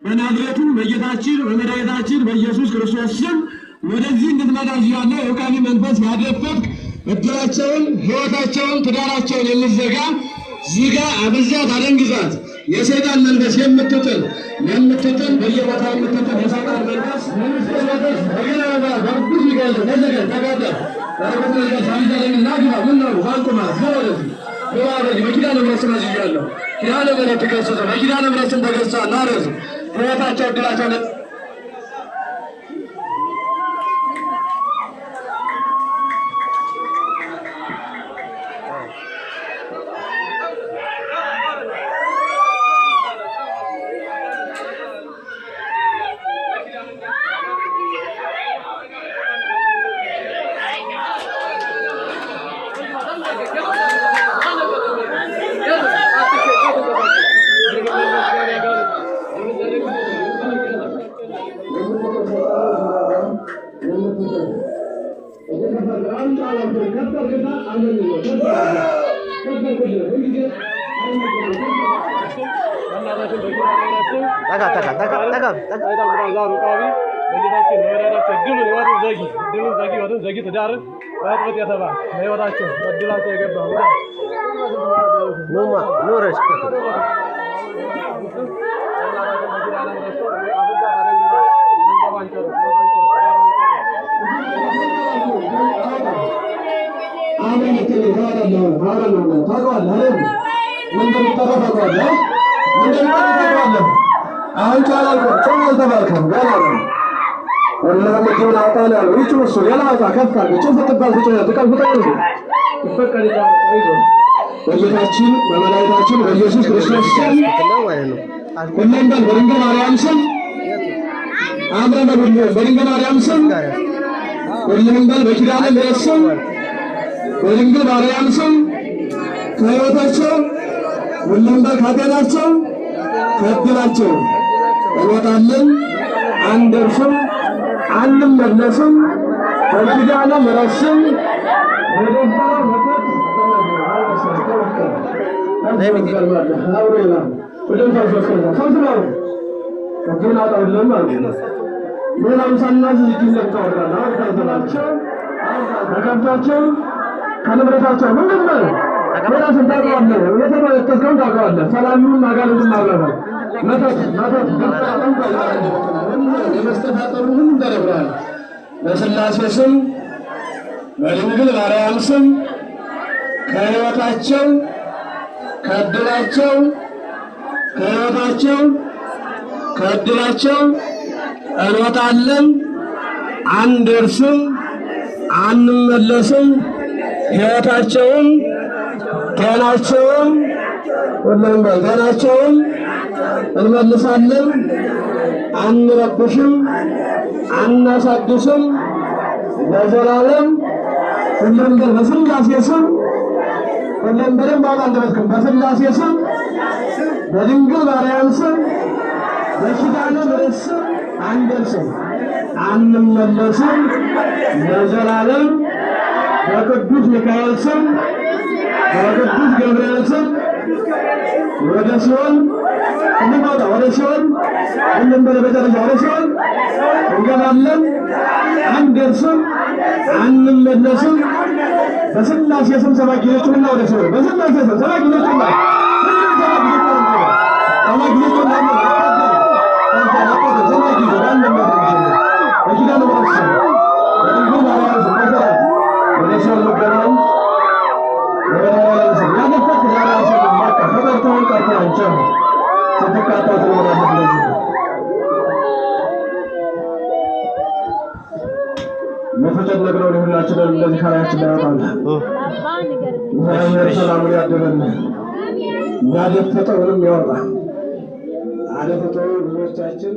በናዝሬቱ በጌታችን በመድኃኒታችን በኢየሱስ ክርስቶስ ስም ወደዚህ እንድትመጣ ያለ የውቃቢ መንፈስ ያደፈጥክ እድላቸውን፣ ሕይወታቸውን፣ ትዳራቸውን የምትዘጋ ዝጋ፣ አብዛት፣ አደንግዛት። የሰይጣን መንፈስ የምትጥል የምትጥል በየቦታው የምትጥል የሰይጣን መንፈስ በቅዱስ ሚካኤል ተዘገ ተቃጠል። በቅዱስ ሚካኤል ሳሚዛለኝና ግባ። ምን ነው ባንቁማ ወደዚህ ግባ። በዚህ በኪዳነ ምሕረት ስም አዝዣለሁ። ኪዳነ ምሕረት ትገስጽ፣ በኪዳነ ምሕረት ስም ተገስጻ ናረዝ ሕይወታቸው እድላቸው ጠጋ ጠጋ ጠጋ ጠጋ ጠጋ። ኑማ ኑረሽ አሁን ጨው አልተባልክም፣ ገና ነው። ወላሂ እጁን አውጣ ነው ያለው። ይህች እሱ ሌላ አውጣ፣ ከፍ አድርገህ ጨው ስትባል ትጮህ ትቀልፍጠው እንዴ? በጌታችን በመድኃኒታችን በኢየሱስ ክርስቶስ ስም ማለት ነው። ሁሉም በል በድንግል ማርያም ስም አምረን በል ሁሉም በድንግል ማርያም ስም ሁሉም በል በኪዳነ ምሕረት ስም በድንግል ማርያም ስም ከሕይወታቸው ሁሉም በል ከጤናቸው ከዕድላቸው እንወጣለን፣ አንደርስም፣ አንመለስም። በኪዳነ ምሕረት ስም የደፈረው መተት ከከብታቸው ከንብረታቸው ምንድን ነው? ራስን ታውቀዋለህ፣ የተመለከትከውን ታውቀዋለህ። ሰላሚውን አጋንንትን ማብረር መተት መተት የመስተፋጠሩ ሁሉም ተደፍረዋል። በሥላሴ ስም በድንግል ማርያም ስም ከሕይወታቸው ከዕድላቸው ከሕይወታቸው ከዕድላቸው እንወጣለን፣ አንደርስም፣ አንመለስም። ሕይወታቸውን ጤናቸውን ሁሉም በል ጤናቸውን እንመልሳለን፣ አንረብሽም፣ አናሳድስም ለዘላለም። ሁሉም በል በሥላሴ ስም ሁሉም በደንብ አውጣ አንደበትህን። በሥላሴ ስም በድንግል ማርያም ስም በኪዳነ ምሕረት ስም አንደርስም፣ አንመለስም ለዘላለም። በቅዱስ ሚካኤል ስም በቅዱስ ገብርኤል ስም ወደ ሲኦል እንወጣ፣ ወደ ሲኦል ሁሉም በል በደረጃ ወደ ሲኦል እንገባለን፣ አንደርስም፣ አንመለስም። በሥላሴ ስም ሰባት ጊዜ ጩኽና ወደ ሲኦል። በሥላሴ ስም ሰባት ጊዜ ጩኽና፣ ሁሉም ሰባት ጊዜ ጩኽና፣ ሰባት ጊዜ ጩኽና፣ ሰባት ጊዜ በኪዳነ ምሕረት ስም በድንግል ማርያም ስም መሰረት ወደ ሲኦል ምገባው ያለበት ዛሬ አይሰማም። በቃ ተጠርተውን ቀርተዋል። ጨው ስትቃጣ ትኖራለህ። ስለዚህ የተጨነቅነውን ሁላችንን እንደዚህ ከላያችን ላይ ያወጣል። እግዚአብሔር ሰላሙን ያድለን፣ ያደፈጠውንም ያወጣ። አደፍጦ ብዙዎቻችን